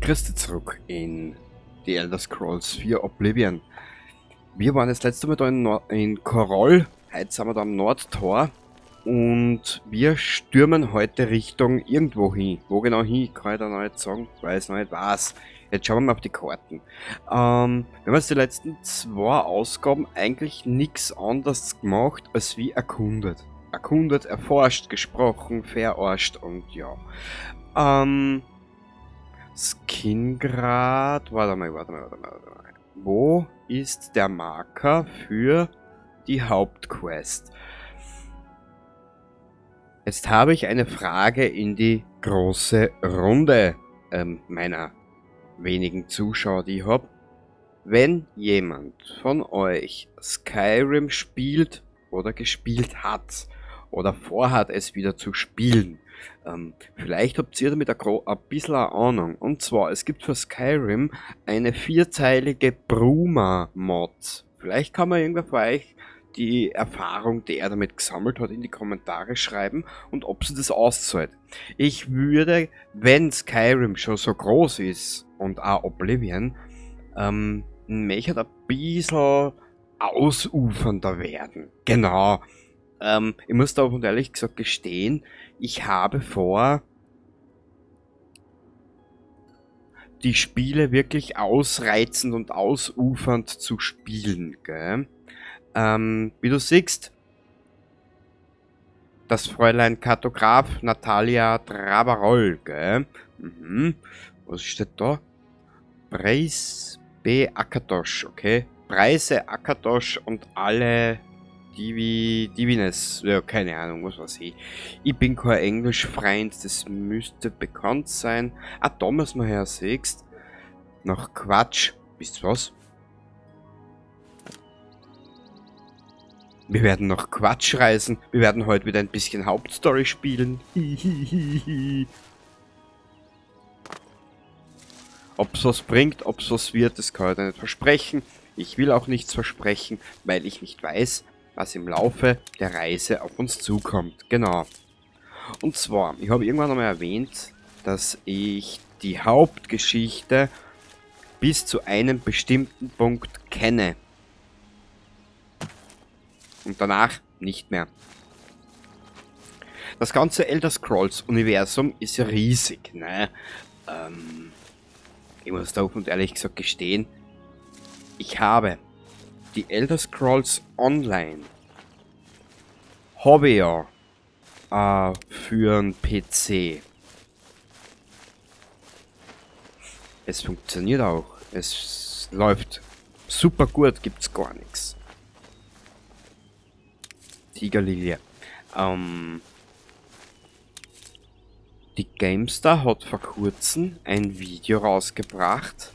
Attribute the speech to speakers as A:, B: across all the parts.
A: Christi zurück in The Elder Scrolls 4 Oblivion. Wir waren das letzte Mal da in Chorrol, heute sind wir da am Nordtor und wir stürmen heute Richtung irgendwo hin. Wo genau hin, kann ich da noch nicht sagen, weil ich es noch nicht weiß. Jetzt schauen wir mal auf die Karten. Wir haben jetzt die letzten zwei Ausgaben eigentlich nichts anderes gemacht, als wie erkundet. Erkundet, erforscht, gesprochen, verarscht und ja. Skingrad, warte mal. Wo ist der Marker für die Hauptquest? Jetzt habe ich eine Frage in die große Runde meiner wenigen Zuschauer, die ich habe. Wenn jemand von euch Skyrim spielt oder gespielt hat oder vorhat, es wieder zu spielen, vielleicht habt ihr damit ein bisschen eine Ahnung. Und zwar, es gibt für Skyrim eine vierteilige Bruma-Mod. Vielleicht kann man irgendwer von euch die Erfahrung, die er damit gesammelt hat, in die Kommentare schreiben und ob sie das auszahlt. Ich würde, wenn Skyrim schon so groß ist und auch Oblivion, möchte ein bisschen ausufernder werden. Genau. Ich muss da auch ehrlich gesagt gestehen, ich habe vor, die Spiele wirklich ausreizend und ausufernd zu spielen, gell? Wie du siehst, das Fräulein Kartograf Natalia Travarol, gell? Mhm. Was steht da? Preis B. Akatosh, okay? Preise Akatosh und alle Divines, ja, keine Ahnung, was weiß ich. Ich bin kein Englischfreund, das müsste bekannt sein. Ah, da müssen wir her, siehst. Noch Quatsch. Wisst ihr was? Wir werden noch Quatsch reisen. Wir werden heute wieder ein bisschen Hauptstory spielen. Ob's was bringt, ob's was wird, das kann ich dir nicht versprechen. Ich will auch nichts versprechen, weil ich nicht weiß, was im Laufe der Reise auf uns zukommt. Genau. Und zwar, ich habe irgendwann einmal erwähnt, dass ich die Hauptgeschichte bis zu einem bestimmten Punkt kenne. Und danach nicht mehr. Das ganze Elder Scrolls Universum ist ja riesig, ne? Ich muss da offen und ehrlich gesagt gestehen, ich habe die Elder Scrolls Online habe ich ja für einen PC. Es funktioniert auch. Es läuft super gut, gibt's gar nichts. Tigerlilie. Die GameStar hat vor kurzem ein Video rausgebracht.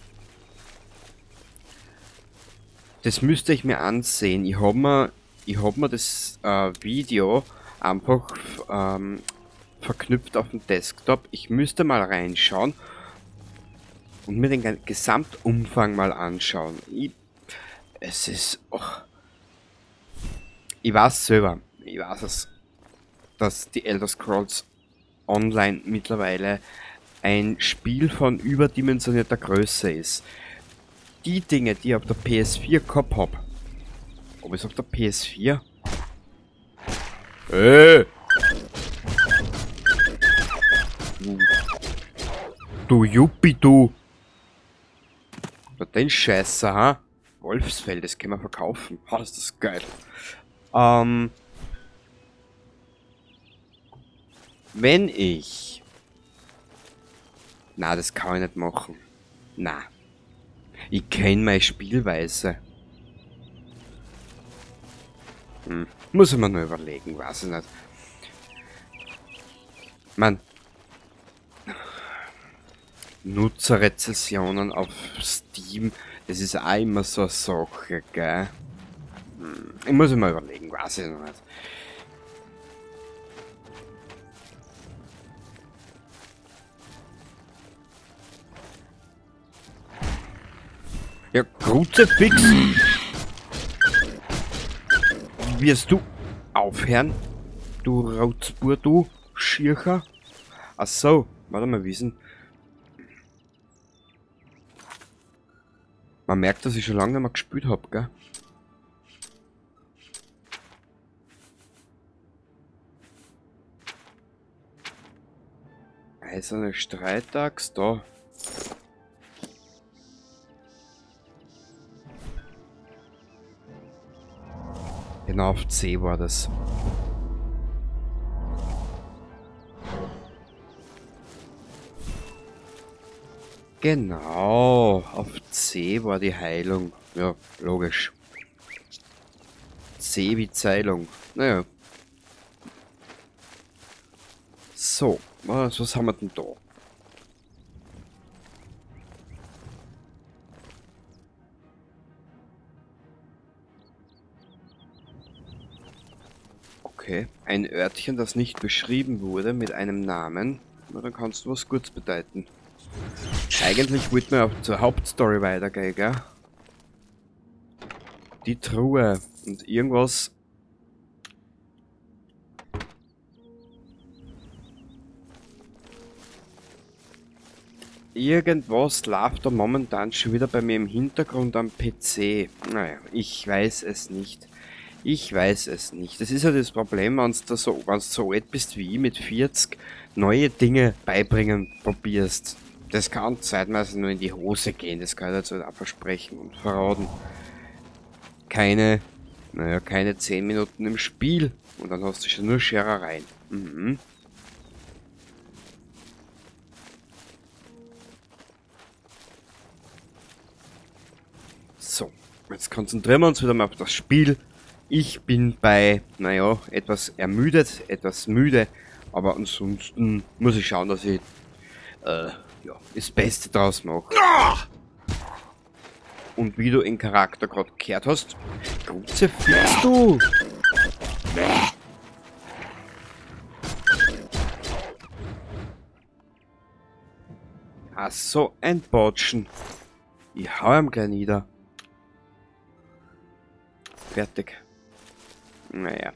A: Das müsste ich mir ansehen. Ich hab mir das Video einfach verknüpft auf dem Desktop. Ich müsste mal reinschauen und mir den Gesamtumfang mal anschauen. Ich weiß selber, ich weiß es, dass die Elder Scrolls Online mittlerweile ein Spiel von überdimensionierter Größe ist. Die Dinge, die ich auf der PS4 gehabt hab. Ob es auf der PS4? Du Juppie, du! Den Scheißer, ha? Wolfsfell, das können wir verkaufen. Ha, das ist geil. Wenn ich... Na, das kann ich nicht machen. Na. Ich kenne meine Spielweise. Muss ich mir nur überlegen, weiß ich nicht. Man. Nutzerrezessionen auf Steam, das ist auch immer so eine Sache, gell? Ich muss mir überlegen, weiß ich noch nicht. Ja, Kruzifix! Wirst du aufhören? Du Rotzbur, du Schircher? Ach so, warte mal, wissen. Man merkt, dass ich schon lange nicht mehr gespielt habe, gell? Eiserne Streitaxt, da. Genau, auf C war das. Genau, auf C war die Heilung. Ja, logisch. C wie Zeilung. Naja. So, was haben wir denn da? Okay, ein Örtchen, das nicht beschrieben wurde mit einem Namen. Na, dann kannst du was Gutes bedeuten. Eigentlich wollten wir auch zur Hauptstory weitergehen, gell? Die Truhe und irgendwas. Irgendwas läuft da momentan schon wieder bei mir im Hintergrund am PC. Naja, ich weiß es nicht. Ich weiß es nicht. Das ist ja das Problem, wenn du so alt bist wie ich mit 40, neue Dinge beibringen probierst. Das kann zeitweise nur in die Hose gehen, das kann ich jetzt auch versprechen und verraten. Keine, naja, keine 10 Minuten im Spiel und dann hast du schon nur Scherereien. Mhm. So, jetzt konzentrieren wir uns wieder mal auf das Spiel. Ich bin bei, naja, etwas ermüdet, etwas müde, aber ansonsten muss ich schauen, dass ich ja, das Beste draus mache. Und wie du in Charakter gerade gehört hast, Kruzifix du! Ach so, ein Botschen. Ich hau ihm gleich nieder. Fertig. Naja.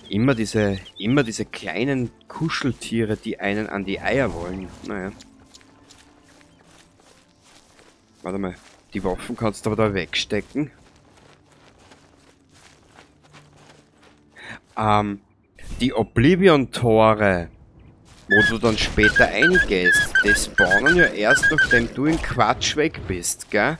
A: Immer diese kleinen Kuscheltiere, die einen an die Eier wollen. Naja. Warte mal, die Waffen kannst du aber da wegstecken. Die Oblivion-Tore, wo du dann später reingehst, die spawnen ja erst, nachdem du in Kvatch weg bist, gell?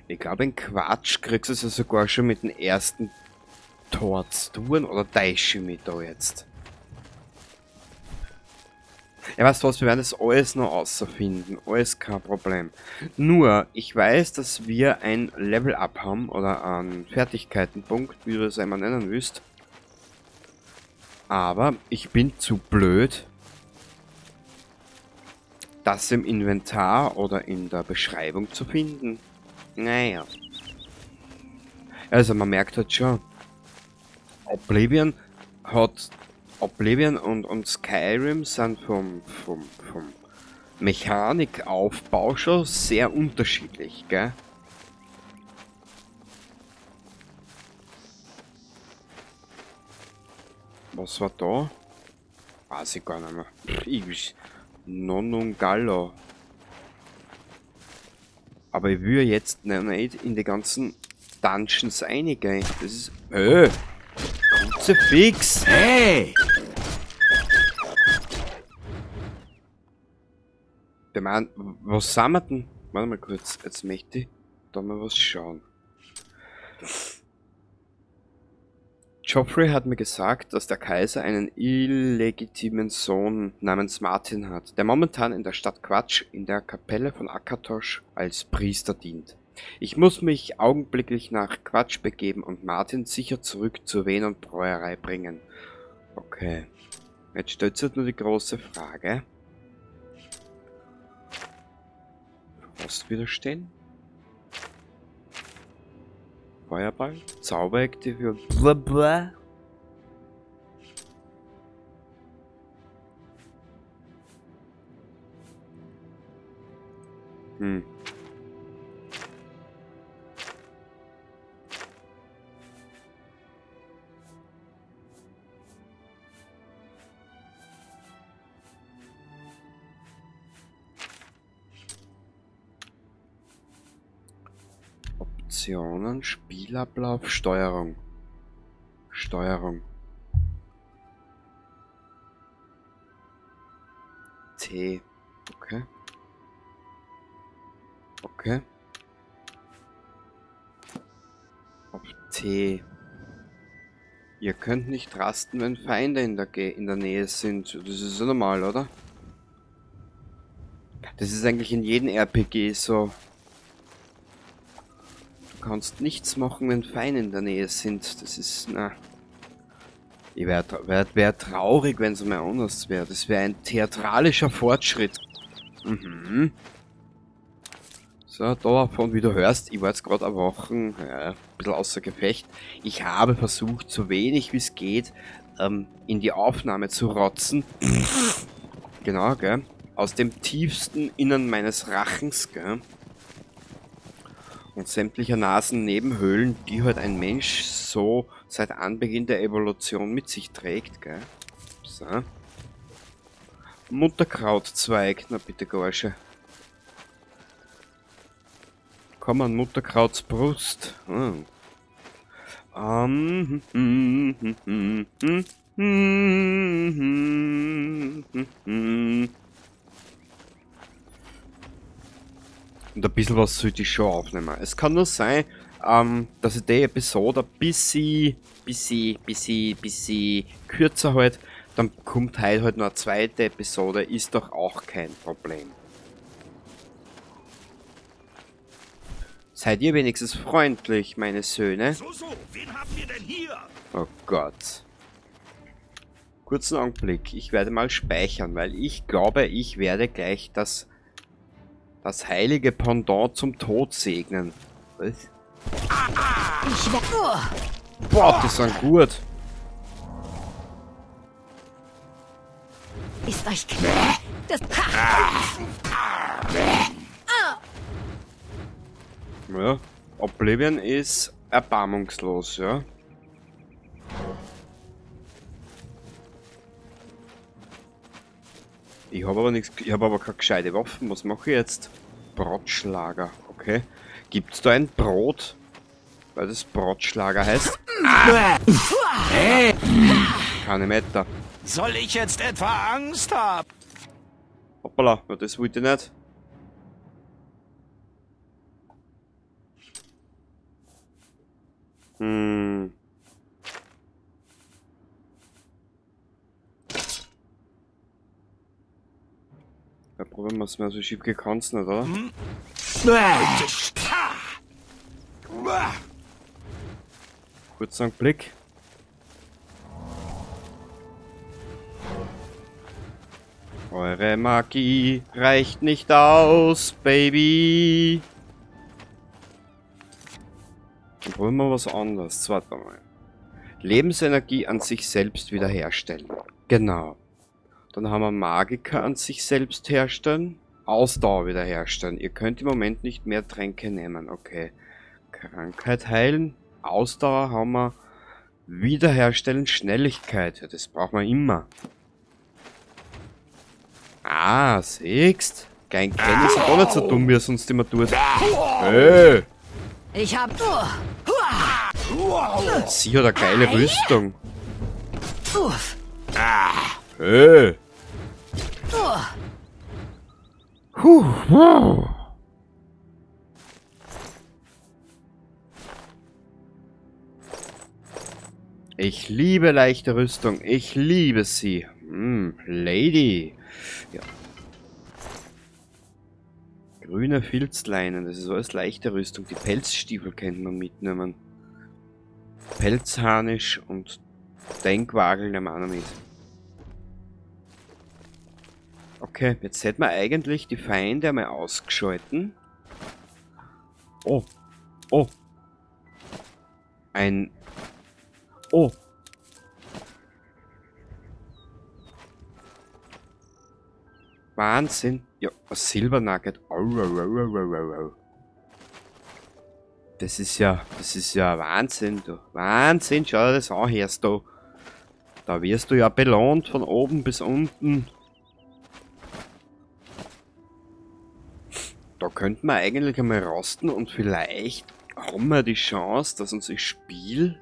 A: Ich glaube, in Kvatch kriegst du es ja sogar schon mit dem ersten Tor zu tun, oder täusche ich mich da jetzt? Ja, weißt du was, wir werden das alles noch außerfinden. Alles kein Problem. Nur, ich weiß, dass wir ein Level-Up haben, oder einen Fertigkeitenpunkt, wie du das einmal nennen willst. Aber ich bin zu blöd, das im Inventar oder in der Beschreibung zu finden. Naja. Also man merkt halt schon, Oblivion und Skyrim sind vom Mechanikaufbau schon sehr unterschiedlich, gell? Was war da? Weiß ich gar nicht mehr. Ich Nonungallo. Aber ich will jetzt nicht in die ganzen Dungeons reingehen. Das ist... Kruzifix!
B: Hey!
A: Ich mein, was sind wir denn? Warte mal kurz, jetzt möchte ich da mal was schauen. Geoffrey hat mir gesagt, dass der Kaiser einen illegitimen Sohn namens Martin hat, der momentan in der Stadt Kvatch in der Kapelle von Akatosh als Priester dient. Ich muss mich augenblicklich nach Kvatch begeben und Martin sicher zurück zur Wein- und Bräuerei bringen. Okay. Jetzt stellt sich nur die große Frage. Frost widerstehen? Feuerball? Zauberaktivierung? Blablabla. Optionen, Spielablauf, Steuerung. Steuerung. T. Okay. Okay. Auf T. Ihr könnt nicht rasten, wenn Feinde in der Nähe sind. Das ist ja normal, oder? Das ist eigentlich in jedem RPG so. Du kannst nichts machen, wenn Feinde in der Nähe sind. Das ist... na. Ich wär traurig, wenn es mal anders wäre. Das wäre ein theatralischer Fortschritt. Mhm. So, davon, wie du hörst, ich war jetzt gerade erwachen, ja, ein bisschen außer Gefecht. Ich habe versucht, so wenig wie es geht, in die Aufnahme zu rotzen. Genau, gell? Aus dem tiefsten Innern meines Rachens, gell? Und sämtlicher Nasennebenhöhlen, die halt ein Mensch so seit Anbeginn der Evolution mit sich trägt, gell? So. Mutterkrautzweig, na bitte, Gorsche. Komm an Mutterkrauts Brust. Hm. Und ein bisschen was sollte ich schon aufnehmen. Es kann nur sein, dass ich die Episode ein bisschen kürzer halt. Dann kommt heute halt noch eine zweite Episode. Ist doch auch kein Problem. Seid ihr wenigstens freundlich, meine Söhne?
B: So, so, wen haben wir denn hier?
A: Oh Gott. Kurzen Augenblick. Ich werde mal speichern, weil ich glaube, ich werde gleich das heilige Pendant zum Tod segnen. Was? Boah, die sind gut.
C: Ist euch klar? Das
A: ja, Oblivion ist erbarmungslos, ja. Ich habe aber nichts, ich habe aber keine gescheite Waffen. Was mache ich jetzt? Brotschlager, okay. Gibt's da ein Brot? Weil das Brotschlager heißt. Ah! Keine Meter.
B: Soll ich jetzt etwa Angst haben?
A: Hoppala, das wollte ich nicht. Hm. Da probieren wir es mal, so schief gekannt nicht, oder?
B: Hm?
A: Kurzer Blick. Eure Magie reicht nicht aus, Baby. Dann probieren wir was anderes. Warte mal. Lebensenergie an sich selbst wiederherstellen. Genau. Dann haben wir Magiker an sich selbst herstellen. Ausdauer wiederherstellen. Ihr könnt im Moment nicht mehr Tränke nehmen. Okay. Krankheit heilen. Ausdauer haben wir. Wiederherstellen. Schnelligkeit. Ja, das braucht man immer. Ah, siehst. Kein Kenn ist auch nicht so dumm, wie er sonst immer tut. Hey.
C: Ich hab...
A: Sie hat eine geile Rüstung. Hey. Huh. Ich liebe leichte Rüstung. Ich liebe sie. Lady. Ja. Grüne Filzleinen. Das ist alles leichte Rüstung. Die Pelzstiefel könnte man mitnehmen. Pelzharnisch und Denkwagel nehmen wir auch noch mit. Okay, jetzt hätten wir eigentlich die Feinde einmal ausgeschalten. Oh. Oh. Ein... Oh. Wahnsinn. Ja, ein Silbernugget. Das ist ja Wahnsinn, du. Wahnsinn, schau dir das an, hörst du. Da wirst du ja belohnt von oben bis unten. Da könnten wir eigentlich einmal rasten und vielleicht Haben wir die Chance, dass uns das Spiel...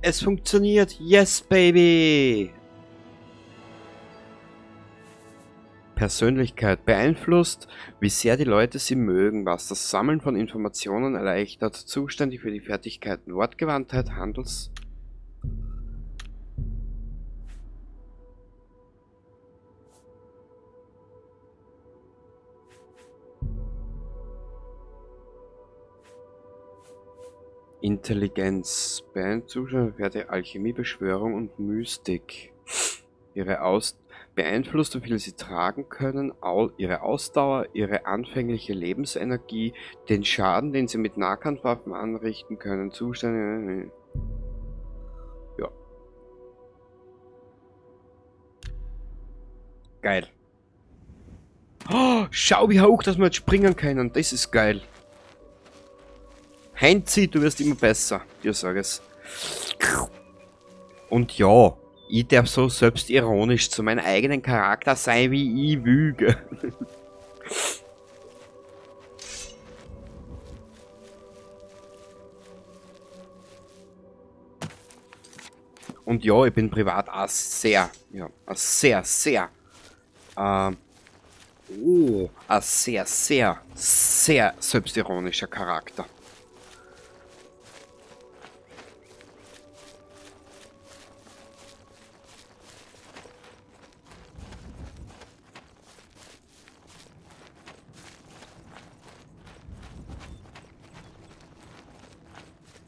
A: Es funktioniert! Yes, baby! Persönlichkeit beeinflusst, wie sehr die Leute sie mögen, was das Sammeln von Informationen erleichtert, zuständig für die Fertigkeiten Wortgewandtheit, Handels... Intelligenz, Zustände, Alchemie, Beschwörung und Mystik. Ihre beeinflusst, wie viel sie tragen können, ihre Ausdauer, ihre anfängliche Lebensenergie, den Schaden, den sie mit Nahkampfwaffen anrichten können, Zustände. Ja. Geil. Oh, schau, wie hoch, dass wir jetzt springen können. Das ist geil. Heinzi, du wirst immer besser. Dir sag es. Und ja, ich darf so selbstironisch zu meinem eigenen Charakter sein, wie ich wüge. Und ja, ich bin privat auch sehr, ja, sehr, sehr, ein sehr, sehr, sehr selbstironischer Charakter.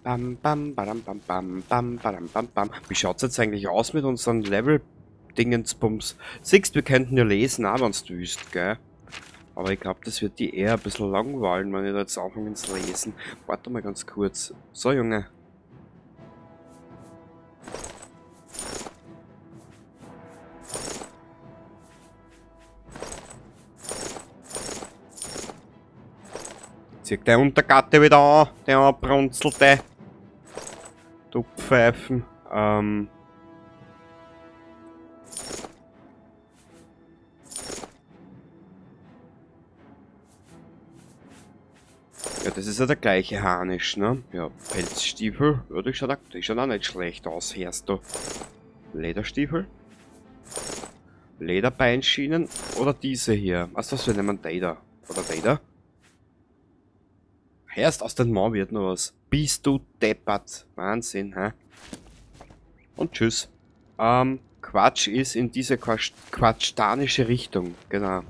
A: Bam, bam, badam, bam, bam, bam, badam, bam, bam. Wie schaut's jetzt eigentlich aus mit unseren Level-Dingensbums? Siehst, wir könnten ja lesen, auch wenn's du willst, gell? Aber ich glaube, das wird die eher ein bisschen langweilen, wenn ich da jetzt anfange zu lesen. Warte mal ganz kurz. So, Junge. Zieht der Untergatte wieder an, der abrunzelte. Du Pfeifen. Ja, das ist ja der gleiche Harnisch, ne? Ja, Pelzstiefel. Ja, die schaut auch nicht schlecht aus, hörst du. Lederstiefel. Lederbeinschienen. Oder diese hier. Was, was wir nehmen? Die da. Oder die da. Erst aus dem Mann wird noch was. Bist du deppert. Wahnsinn, hä? Und tschüss. Quatsch ist in diese quatschtanische Richtung. Genau.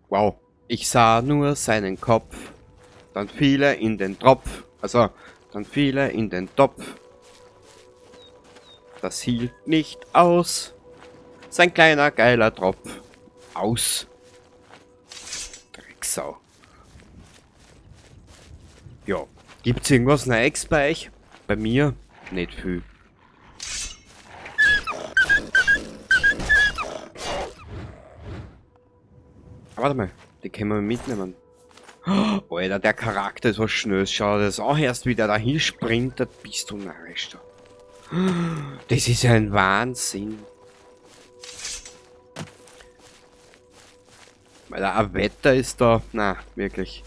A: Wow. Ich sah nur seinen Kopf. Dann fiel er in den Tropf. Also, dann fiel er in den Topf. Das hielt nicht aus. Sein kleiner, geiler Tropf. Aus. Drecksau. Ja. Gibt's irgendwas Neues bei euch? Bei mir? Nicht viel. Warte mal, die können wir mitnehmen. Oh, Alter, der Charakter ist was Schnelles. Schau dir das an, erst wie der da hinspringt, da bist du narrisch da. Das ist ein Wahnsinn. Weil da ein Wetter ist da. Na, wirklich.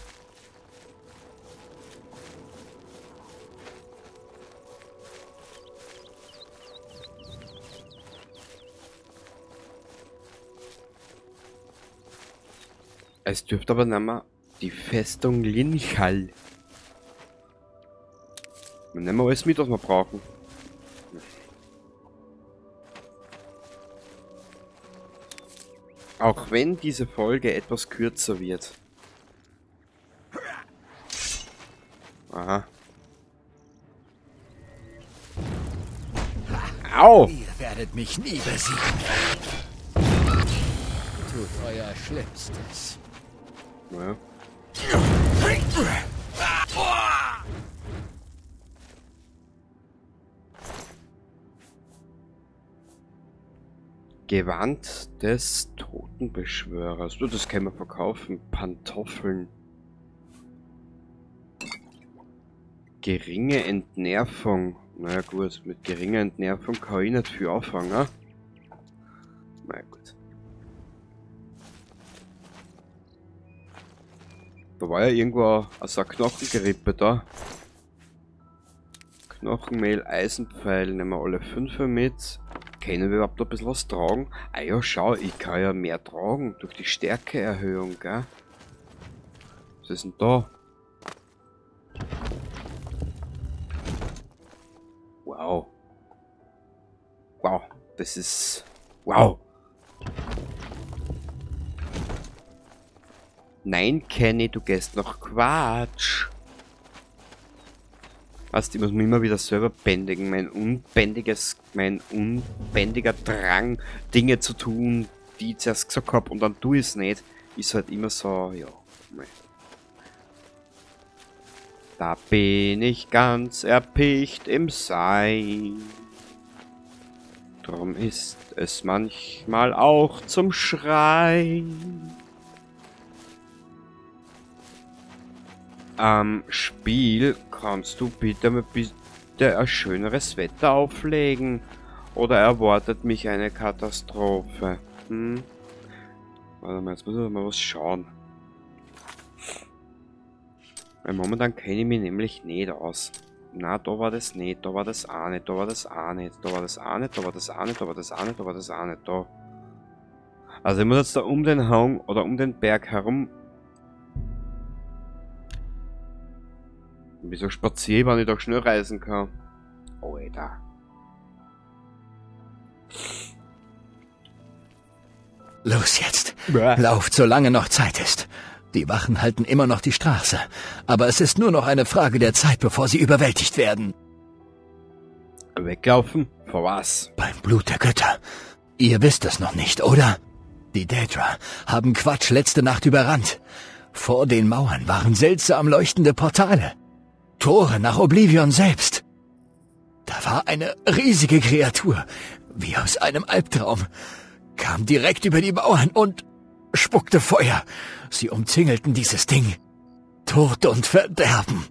A: Es dürfte aber nicht mehr die Festung Linchal. Wir nehmen alles mit, was wir brauchen. Auch wenn diese Folge etwas kürzer wird. Aha. Au!
B: Ihr werdet mich nie besiegen. Tut euer Schlimmstes.
A: Naja. Gewand des Totenbeschwörers. Oh, das können wir verkaufen. Pantoffeln. Geringe Entnervung. Naja gut, mit geringer Entnervung kann ich nicht viel anfangen. Ne? Na gut. Da war ja irgendwo so ein Knochengerippe da. Knochenmehl, Eisenpfeil, nehmen wir alle 5 mit. Können wir überhaupt ein bisschen was tragen? Ah ja, schau, ich kann ja mehr tragen durch die Stärkeerhöhung, gell? Was ist denn da? Wow. Wow, das ist... Wow! Nein, Kenny, du gehst noch Quatsch. Weißt, ich muss mich immer wieder selber bändigen. Mein unbändiger Drang, Dinge zu tun, die ich zuerst gesagt habe und dann tue ich es nicht, ist halt immer so, ja. Mei. Da bin ich ganz erpicht im Sein. Drum ist es manchmal auch zum Schreien. Spiel, kannst du bitte ein schöneres Wetter auflegen? Oder erwartet mich eine Katastrophe? Hm? Warte mal, jetzt muss ich mal was schauen. Weil momentan kenne ich mich nämlich nicht aus. Na, da war das nicht, da war das auch nicht, da war das auch nicht, da war das auch nicht, da war das auch nicht, da war das auch nicht, da war das auch nicht, da. Also ich muss jetzt da um den Hang oder um den Berg herum. Wieso spaziere ich, wenn ich da schnell reisen kann? Alter.
B: Los jetzt. Lauft, solange noch Zeit ist. Die Wachen halten immer noch die Straße. Aber es ist nur noch eine Frage der Zeit, bevor sie überwältigt werden.
A: Weglaufen? Vor was?
B: Beim Blut der Götter. Ihr wisst es noch nicht, oder? Die Daedra haben Kvatch letzte Nacht überrannt. Vor den Mauern waren seltsam leuchtende Portale. Tore nach Oblivion selbst. Da war eine riesige Kreatur, wie aus einem Albtraum, kam direkt über die Mauern und spuckte Feuer. Sie umzingelten dieses Ding. Tod und Verderben.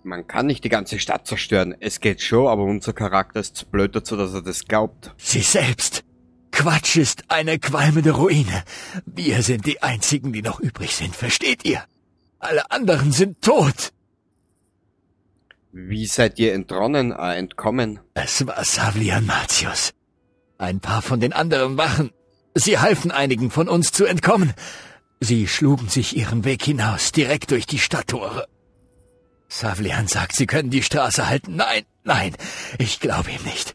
A: Man kann nicht die ganze Stadt zerstören. Es geht schon, aber unser Charakter ist zu blöd dazu, dass er das glaubt.
B: Sie selbst. Kvatch ist eine qualmende Ruine. Wir sind die einzigen, die noch übrig sind, versteht ihr? Alle anderen sind tot.
A: Wie seid ihr entkommen?
B: Es war Savlian Martius. Ein paar von den anderen Wachen. Sie halfen einigen von uns zu entkommen. Sie schlugen sich ihren Weg hinaus, direkt durch die Stadttore. Savlian sagt, sie können die Straße halten. Nein, nein, ich glaube ihm nicht.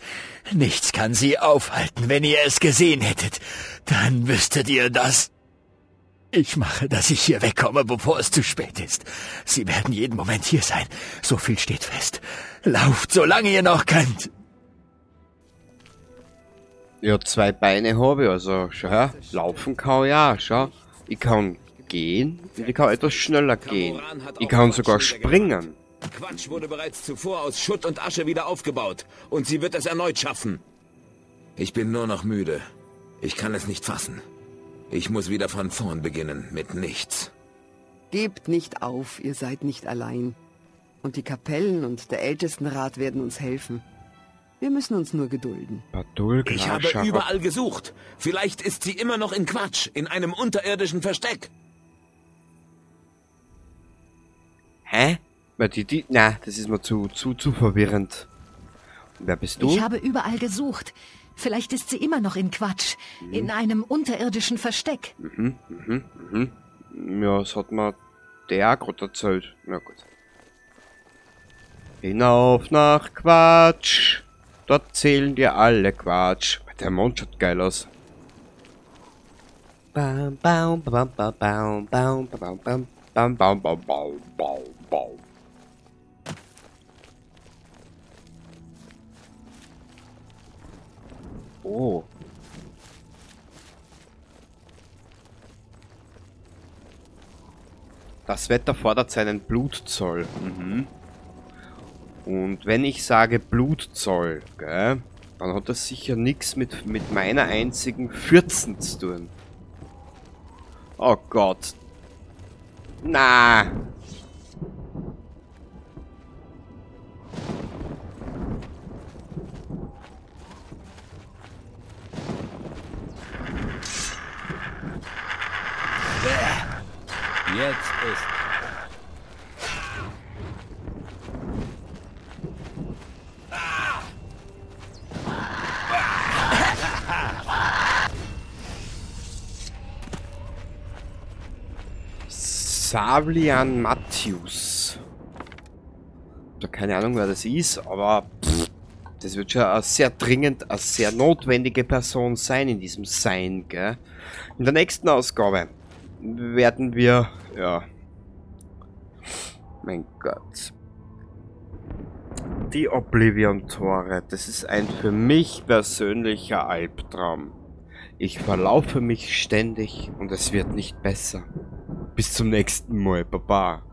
B: Nichts kann sie aufhalten. Wenn ihr es gesehen hättet, dann wüsstet ihr das. Ich mache, dass ich hier wegkomme, bevor es zu spät ist. Sie werden jeden Moment hier sein. So viel steht fest. Lauft, solange ihr noch könnt.
A: Ja, 2 Beine habe ich, also schau her, laufen kann ich ja, schau. Ich kann gehen und ich kann etwas schneller gehen. Ich kann sogar springen.
D: Kvatch wurde bereits zuvor aus Schutt und Asche wieder aufgebaut und sie wird es erneut schaffen. Ich bin nur noch müde. Ich kann es nicht fassen. Ich muss wieder von vorn beginnen, mit nichts.
E: Gebt nicht auf, ihr seid nicht allein. Und die Kapellen und der Ältestenrat werden uns helfen. Wir müssen uns nur gedulden.
D: Ich habe überall gesucht. Vielleicht ist sie immer noch in Kvatch, in einem unterirdischen Versteck.
A: Hä? Weil die, na, das ist mir zu verwirrend. Und wer bist du?
C: Ich habe überall gesucht. Vielleicht ist sie immer noch in Kvatch, in einem unterirdischen Versteck.
A: Ja, das hat mir der auch gerade erzählt. Na gut. Hinauf nach Kvatch. Dort zählen wir alle Quatsch. Der Mond schaut geil aus. Bam, bam, bam, bam, bam, bam, bam, bam, bam, bam, bam, bam, bam, bam. Oh. Das Wetter fordert seinen Blutzoll. Mhm. Und wenn ich sage Blutzoll, gell, dann hat das sicher nichts mit meiner einzigen 14 zu tun. Oh Gott. Na.
F: Jetzt ist...
A: Savlian Matthews. Keine Ahnung, wer das ist, aber pff, das wird schon eine sehr dringend, eine sehr notwendige Person sein in diesem Sein, gell? In der nächsten Ausgabe werden wir, ja, mein Gott, die Oblivion-Tore, das ist ein für mich persönlicher Albtraum. Ich verlaufe mich ständig und es wird nicht besser. Bis zum nächsten Mal, baba.